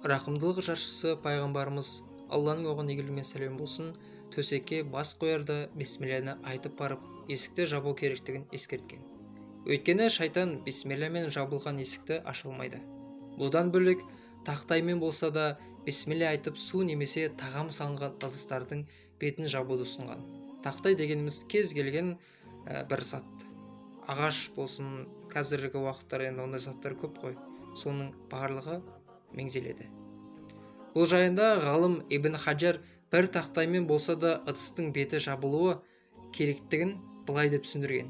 Рақымдылық жаршысы пайғамбарымыз, Алланың оған игілігі мен сәлемі болсын, төсекке бас қоярда бисмилляны айтып барып, есікті жабу керектігін ескерткен. Өйткені шайтан бисмиллямен жабылған есікті аша алмайды. Бұдан бөлек, тақтаймен болса да бисмилля айтып су немесе тағам салынған ыдыстардың бетін жабуды ұсынған. Тақтай дегеніміз кез келген бір зат. Ағаш болсын, қазіргі уақыттар енді ондай заттар көп қой. Соның барлығы меңзеледі. Бұл жайында ғалым Ибн Хаджар бір тақтаймен болса да ыдыстың беті жабылуы керектігін былай деп түсіндірген.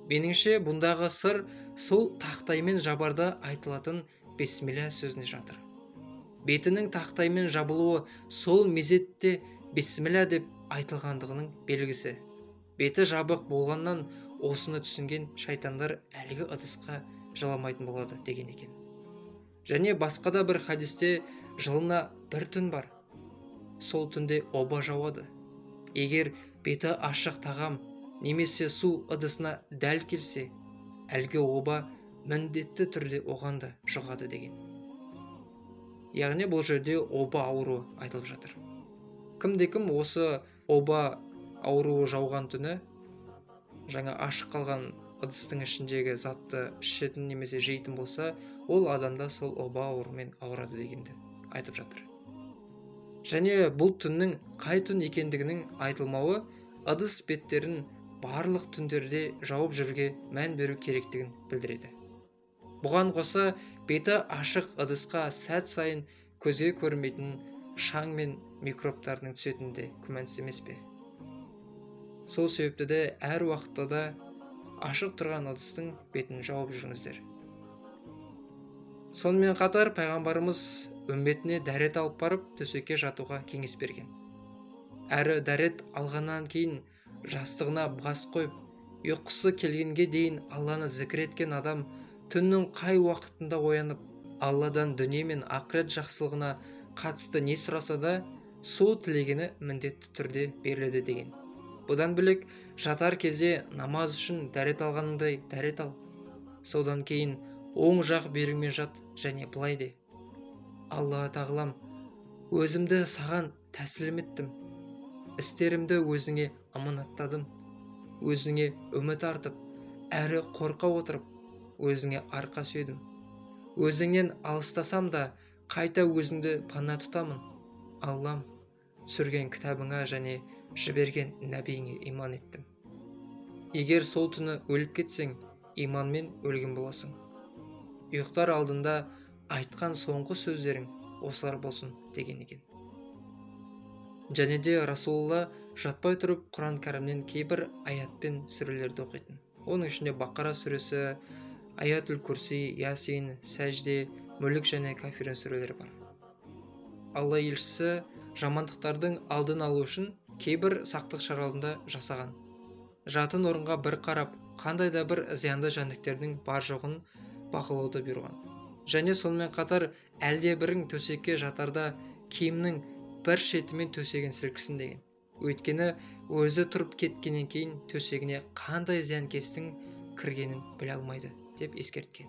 Меніңше, бұндағы сыр сол тақтаймен жабарда айтылатын бисмилля сөзіне жатыр. Бетінің тақтаймен жабылуы сол мезетте бисмилля деп айтылғандығының белгісі. Беті жабық болғаннан осыны түсінген шайтандар әлгі ыдысқа жыламайтын болады деген екен. Және басқа да бір хадисте жылына бір түн бар. Сол түнде оба жауады. Егер беті ашық тағам немесе су ыдысына дәл келсе, әлгі оба міндетті түрде оған да жұғады деген. Яғни бұл жерде оба ауруы айтылып жатыр. Кімде-кім осы оба ауруы жауған түні жаңа ашық қалған ыдыстың ішіндегі затты ішетін немесе жейтін болса, ол адамда сол оба ауруымен ауырады дегенді айтып жатыр. Және бұл түннің қай түн екендігінің айтылмауы ыдыс беттерін барлық түндерде жауып жүруге мән беру керектігін білдіреді. Бұған қоса, беті ашық ыдысқа сәт сайын көзге көрінбейтін шаң мен микробтардың түсетіні де күмәнсіз емес пе? Сол себепті де әр уақытта да ашық тұрған ыдыстың бетін жауып жүріңіздер. Сонымен қатар пайғамбарымыз үмбетіне дәрет алып барып төсекке жатуға кеңес берген. Әрі дәрет алғаннан кейін жастығына бас қойып, ұйқысы келгенге дейін Алланы зікір еткен адам түннің қай уақытында оянып, Алладан дүние мен ақырет жақсылығына қатысты не сұраса да, сол тілегені міндетті түрде беріледі деген. Бұдан бөлек, жатар кезде намаз үшін дәрет алғаныңдай дәрет ал. Содан кейін оң жақ бүйіріңмен жат және былай де: Алла тағалам, өзімді саған тәсілім еттім, істерімді өзіңе аманаттадым, өзіңе үміт артып, әрі қорқа отырып, өзіңе арқа сүйедім. Өзіңнен алыстасам да, қайта өзіңді пана тұтамын. Аллам, түсірген кітабыңа және жіберген нәбиіңе иман еттім. Егер сол түні өліп кетсең, иманмен өлген боласың. Ұйықтар алдында айтқан соңғы сөздерің осылар болсын деген екен. Және де Расулалла жатпай тұрып Құран Кәрімнен кейбір аятпен сүрелерді оқитын. Оның ішінде Бақара сүресі, Аятул Курси, Ясин, Сәжде, Мүлік және Кафирун сүрелері бар. Алла елшісі жамандықтардың алдын алу үшін кейбір сақтық шараларында жасаған. Жатын орынға бір қарап, қандай да бір зиянды жәндіктердің бар жоғын бақылауды бұйырған. Және сонымен қатар әлде бірің төсекке жатарда киімнің бір шетімен төсегін сілкісін деген. Өйткені өзі тұрып кеткеннен кейін төсегіне қандай зиянкестің кіргенін біле алмайды деп ескерткен.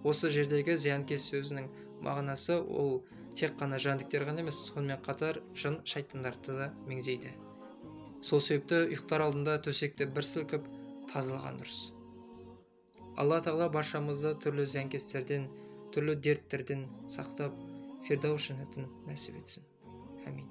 Осы жердегі зиянкес сөзінің мағынасы ол тек қана жәндіктер ғана емес, сонымен қатар жын шайтандарды да меңзейді. Сол себепті ұйықтар алдында төсекті бір сілкіп тазалаған дұрыс. Алла тағала баршамызды түрлі зиянкестерден, түрлі дерттерден сақтап, Фирдаус жәннатын нәсіп етсін. Әмин.